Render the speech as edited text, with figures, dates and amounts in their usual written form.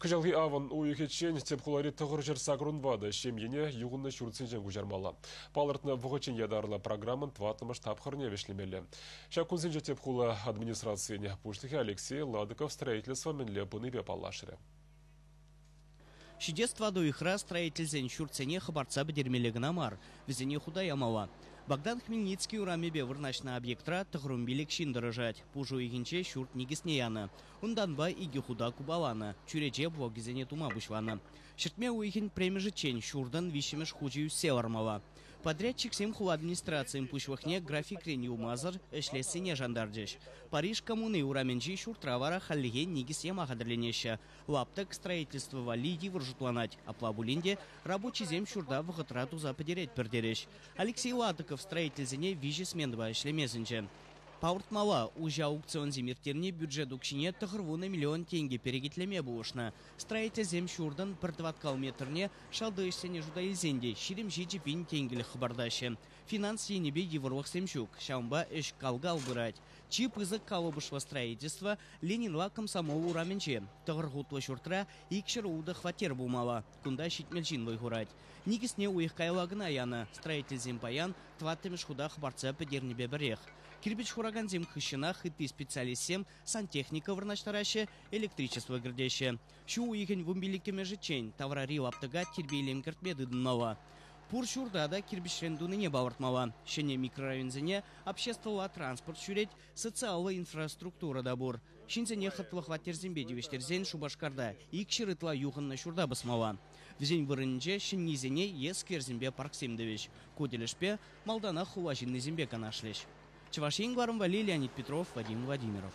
Кӑҫалхи авӑн уйӑхӗччен тӗп хулари 984 ҫемьене юхӑннӑ ҫуртсенчен куҫармалла. Палӑртнӑ вӑхӑтчен ятарлӑ программӑн тӑваттӑмӗш тапхӑрне вӗҫлемелле. Ҫак кунсенче тӗп хула администрацийӗн пуҫлӑхӗ Алексей Ладыков строительство мӗнле пынипе паллашрӗ. Ҫитес тӑватӑ уйӑхра строительсен ҫуртсене хӑпартса пӗтермелле кӑна мар, вӗсене хута ямалла. Богдан Хмельницкий урамӗпе вырнаҫнӑ объектра 95 ҫын тӑрӑшать. Пуш уйӑхӗнче ҫурт никӗсне янӑ. Унтанпа икӗ хута купаланӑ, чӳрече блокӗсене тума пуҫланӑ. Ҫӗртме уйӑхӗн пӗрремӗшӗччен ҫуртӑн виҫҫӗмӗш хучӗ ӳссе лармалла. Подрядчиксем хула администрацийӗн пуҫлӑхне графикрен юлмасӑр ӗҫлессине шантарчӗҫ. Париж коммуни урамӗнчи ҫуртра вара хальлӗхе никӗс яма хатӗрленеҫҫӗ. Лаптӑк строительство валли йывӑр шутланать. Апла пулин те рабочисем ҫурта вӑхӑтра туса пӗтеретпӗр терӗҫ. Алексей Ладыков строительсене виҫӗ сменӑпа ӗҫлеме сӗнчӗ. Палӑртмалла, уҫӑ аукционсем ирттерни бюджет укҫине 90 миллион тенкӗ перекетлеме пулӑшнӑ. Строительсем ҫуртӑн пӗр тӑваткал метрне шалти ӗҫсене шута илсен те 27 пин тенкӗлӗх хӑпартаҫҫӗ. Финанс енӗпе йывӑрлӑхсем ҫук, ҫавӑнпа ӗҫ кал-кал пырать. Чи пысӑк калӑпӑшлӑ строительство Ленинла Комсомол урамӗнче. Тӑхӑр хутлӑ ҫуртра икҫӗр ултӑ хваттер пулмалла. Кунта 70 ҫын вӑй хурать. Никӗсне уйӑх каялла кӑна янӑ. Строительсем паян тӑваттӑмӗш хута хӑпартса пӗтернипе пӗрех. Кирпӗч хуракансем хыҫҫӑнах ытти специалистсем сантехника вырнаҫтараҫҫӗ, электричество кӗртеҫҫӗ. Ҫу уйӑхӗн вунпиллӗкмӗшӗччен таврари лаптӑка тирпейлем кӗртме тытӑнмалла. Пур ҫурта та кирпӗчрен тунине палӑртмалла. Ҫӗнӗ микрорайонсене обществӑлла транспорт ҫӳрет, социаллӑ инфраструктура та пур. Ҫынсене хӑтлӑ хваттерсемпе тивӗҫтерсен Шупашкарта 200 ытла юхӑннӑ ҫурта пӑсмалла. Вӗсен вырӑнӗнче ҫӗннисене е скверсемпе парксем тӑвӗҫ. Ку тӗлӗшпе малтанах хула ҫыннисемпе канашлӗҫ. Чӑваш Ен кӑларӑм валли Леонид Петров, Вадим Владимиров.